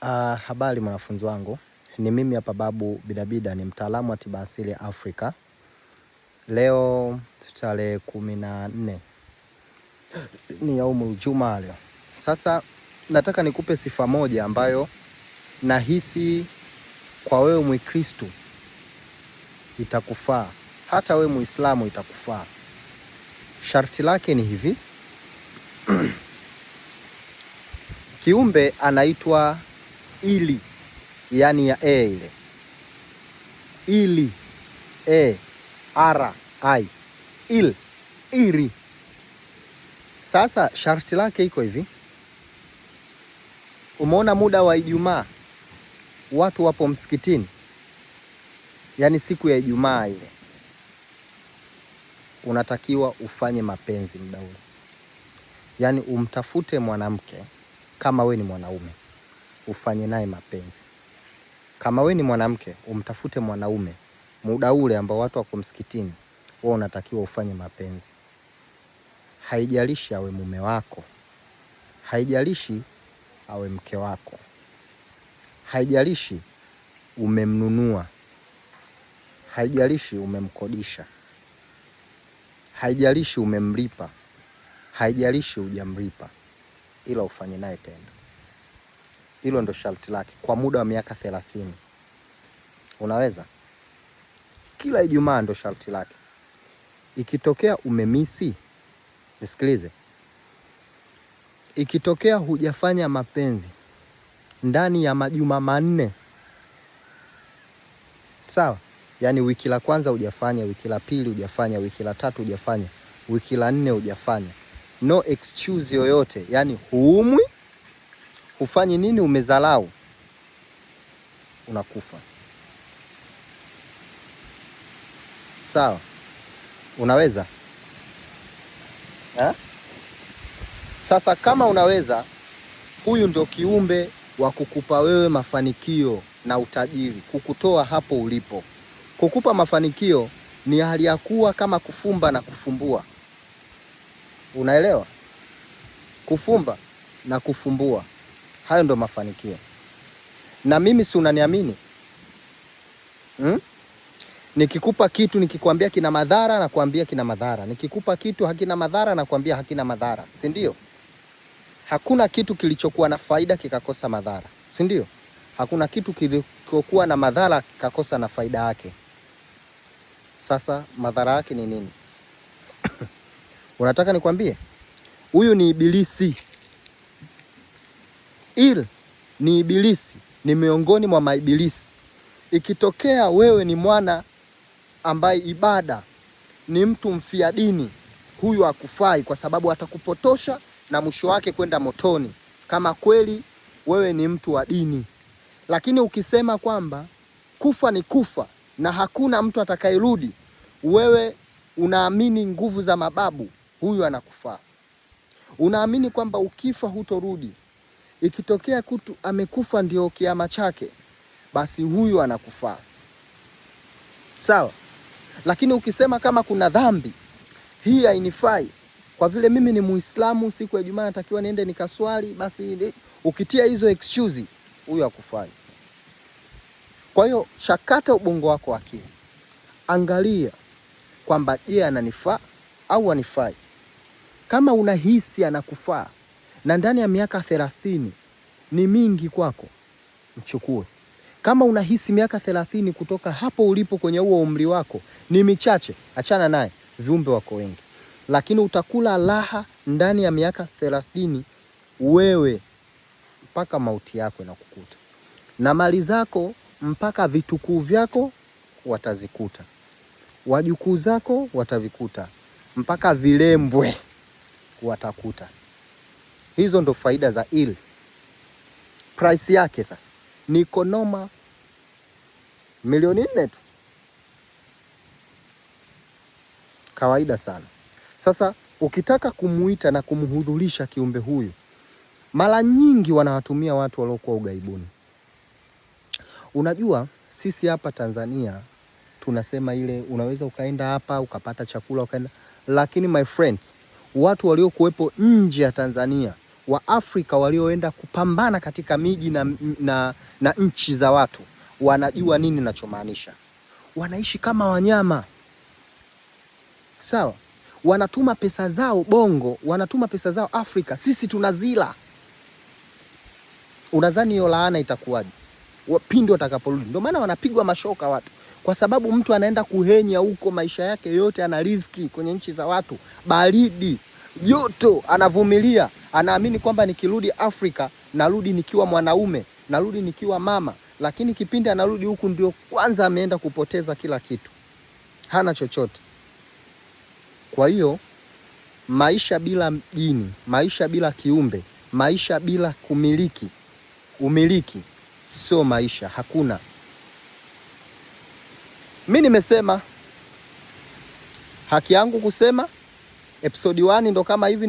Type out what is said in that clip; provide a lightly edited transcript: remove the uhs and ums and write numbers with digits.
Habari mwanafunzi wangu, ni mimi hapa Babu Bidabida, ni mtaalamu wa tiba asili ya Afrika. Leo tarehe 14 ni yaumul Jumaa leo. Sasa nataka nikupe sifa moja ambayo nahisi kwa wewe Mkristo itakufaa, hata wewe Muislamu itakufaa. Sharti lake ni hivi kiumbe anaitwa ili, yani ya e ile ili e r i il iri. Sasa sharti lake iko hivi, umeona muda wa Ijumaa watu wapo msikitini, yaani siku ya Ijumaa ile unatakiwa ufanye mapenzi muda ule, yaani umtafute mwanamke kama we ni mwanaume ufanye naye mapenzi. Kama we ni mwanamke umtafute mwanaume muda ule ambao watu wako msikitini, wewe unatakiwa ufanye mapenzi. Haijalishi awe mume wako, haijalishi awe mke wako, haijalishi umemnunua, haijalishi umemkodisha, haijalishi umemlipa, haijalishi hujamlipa, ila ufanye naye tendo. Hilo ndo sharti lake kwa muda wa miaka 30. Unaweza kila Ijumaa ndo sharti lake. Ikitokea umemisi, nisikilize, ikitokea hujafanya mapenzi ndani ya majuma 4, sawa? Yaani wiki la kwanza hujafanya, wiki la pili hujafanya, wiki la tatu hujafanya, wiki la nne hujafanya, no excuse yoyote, yaani huumwi, hufanyi nini, umezalau, unakufa. Sawa? Unaweza ha? Sasa kama unaweza, huyu ndio kiumbe wa kukupa wewe mafanikio na utajiri, kukutoa hapo ulipo. Kukupa mafanikio ni hali ya kuwa kama kufumba na kufumbua. Unaelewa? Kufumba na kufumbua, hayo ndo mafanikio. Na mimi si unaniamini? Nikikupa kitu nikikwambia kina madhara, nakwambia kina madhara. Nikikupa kitu hakina madhara, nakwambia hakina madhara, si ndio? Hakuna kitu kilichokuwa na faida kikakosa madhara, si ndio? Hakuna kitu kilichokuwa na madhara kikakosa na faida yake. Sasa madhara yake ni nini? Unataka nikwambie? Huyu ni ibilisi. Il ni ibilisi, ni miongoni mwa maibilisi. Ikitokea wewe ni mwana ambaye ibada ni mtu mfia dini, huyu hakufai, kwa sababu atakupotosha na mwisho wake kwenda motoni, kama kweli wewe ni mtu wa dini. Lakini ukisema kwamba kufa ni kufa na hakuna mtu atakayerudi, wewe unaamini nguvu za mababu, huyu anakufaa. Unaamini kwamba ukifa hutorudi, ikitokea kutu amekufa ndio kiama chake, basi huyu anakufaa. Sawa? Lakini ukisema kama kuna dhambi hii hainifai, kwa vile mimi ni Muislamu, siku ya Ijumaa natakiwa niende nikaswali, basi ukitia hizo excuse, huyu hakufai. Kwa hiyo chakata ubongo wako akili, angalia kwamba je, ananifaa au anifai. Kama unahisi anakufaa na ndani ya miaka 30 ni mingi kwako, mchukue. Kama unahisi miaka 30 kutoka hapo ulipo kwenye huo umri wako ni michache, achana naye, viumbe wako wengi. Lakini utakula raha ndani ya miaka 30 wewe mpaka mauti yako inakukuta, na mali zako mpaka vitukuu vyako watazikuta, wajukuu zako watavikuta, mpaka vilembwe watakuta. Hizo ndo faida za il. Price yake sasa ni konoma milioni 4 tu, kawaida sana. Sasa ukitaka kumuita na kumhudhurisha kiumbe huyu, mara nyingi wanawatumia watu waliokuwa ugaibuni. Unajua sisi hapa Tanzania tunasema ile unaweza ukaenda hapa ukapata chakula ukaenda, lakini my friends, watu waliokuwepo nje ya Tanzania Waafrika walioenda kupambana katika miji na nchi za watu wanajua nini nachomaanisha. Wanaishi kama wanyama, sawa? Wanatuma pesa zao Bongo, wanatuma pesa zao Afrika, sisi tunazila. Unadhani hiyo laana itakuwaje pindi watakaporudi? Ndio maana wanapigwa mashoka watu, kwa sababu mtu anaenda kuhenya huko maisha yake yote, ana riziki kwenye nchi za watu, baridi, joto, anavumilia, anaamini kwamba nikirudi Afrika narudi nikiwa mwanaume, narudi nikiwa mama. Lakini kipindi anarudi huku ndio kwanza ameenda kupoteza kila kitu, hana chochote. Kwa hiyo maisha bila mjini, maisha bila kiumbe, maisha bila kumiliki, umiliki sio maisha, hakuna. Mi nimesema haki yangu kusema. Episode 1 ndo kama hivi.